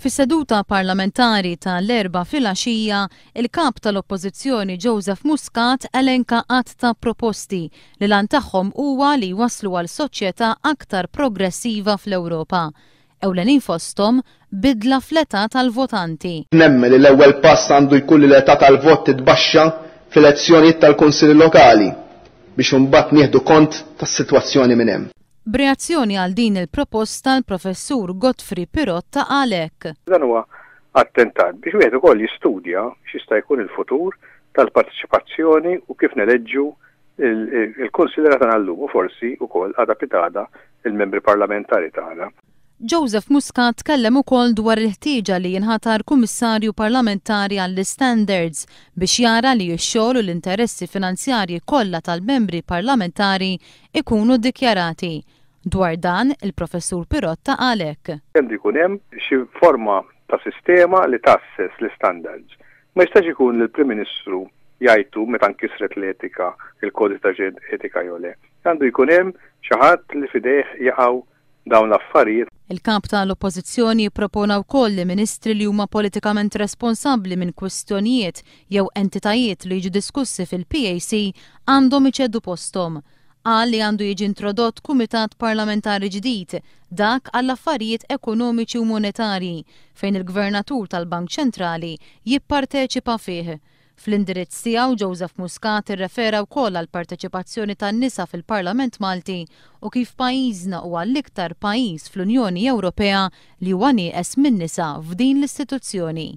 Fis-seduta parlamentari ta' l-Erbgħa filgħaxija, il-Kap tal-Oppożizzjoni Joseph Muscat elenka għadd ta' proposti li l-għan tagħhom huwa li jwasslu għal soċjetà aktar progressiva fl-Ewropa. Ewlenin fosthom, bidla fl-età tal-votanti. Nemmen li l-ewwel pass għandu jkun li l-età tal-vot titbaxxa fl-elezzjonijiet tal-Kunsilli Lokali biex imbagħad nieħdu kont tas-sitwazzjoni minn hemm. B'reazzjoni għal din il-proposta l-Professur Godfrey Pirotta qal hekk. Dan huwa attentat biex wieħed ukoll jistudja x'jista' jkun il-futur tal-parteċipazzjoni u kif neleġġu l-kunsilliera tagħna llum u forsi wkoll għada pitgħada il-membri parlamentari tagħna. Joseph Muscat tkellem ukoll dwar il-ħtieġa li jinħatar Kummissarju Parlamentari għall-Istandards biex jara li x-xogħol u l-interessi finanzjarji kollha tal-membri parlamentari ikunu ddikjarati. Dwar dan, il-Professur Pirotta qal hekk. Għandu jkun hemm xi forma ta' sistema li tgħasses l-istandards. Ma jistax ikun li l-Prim Ministru jgħid hu meta nkisret l-etika, il-kodiċi ta' etika jew le. Għandu jkun hemm xi ħadd li f'idejh jaqgħu dawn l-affarijiet. Il-Kap ta' l-Oppożizzjoni ppropona wkoll li ministri li huma politikament responsabbli minn kwistjonijiet jew entitajiet li jiġu diskussi fil-PAC għandhom iċedu posthom. Qal li għandu jiġi introdott kumitat parlamentari ġdid, dak għall-affarijiet ekonomiċi u monetarji, fejn il-Gvernatur tal-Bank Ċentrali jipparteċipa fih. Fl-indirizz tiegħu Joseph Muscat irrefera wkoll għall-parteċipazzjoni tan-nisa fil-Parlament Malti u kif pajjiżna huwa l-iktar pajjiż fl-Unjoni Ewropea li huwa nieqes min-nisa f'din l-istituzzjoni.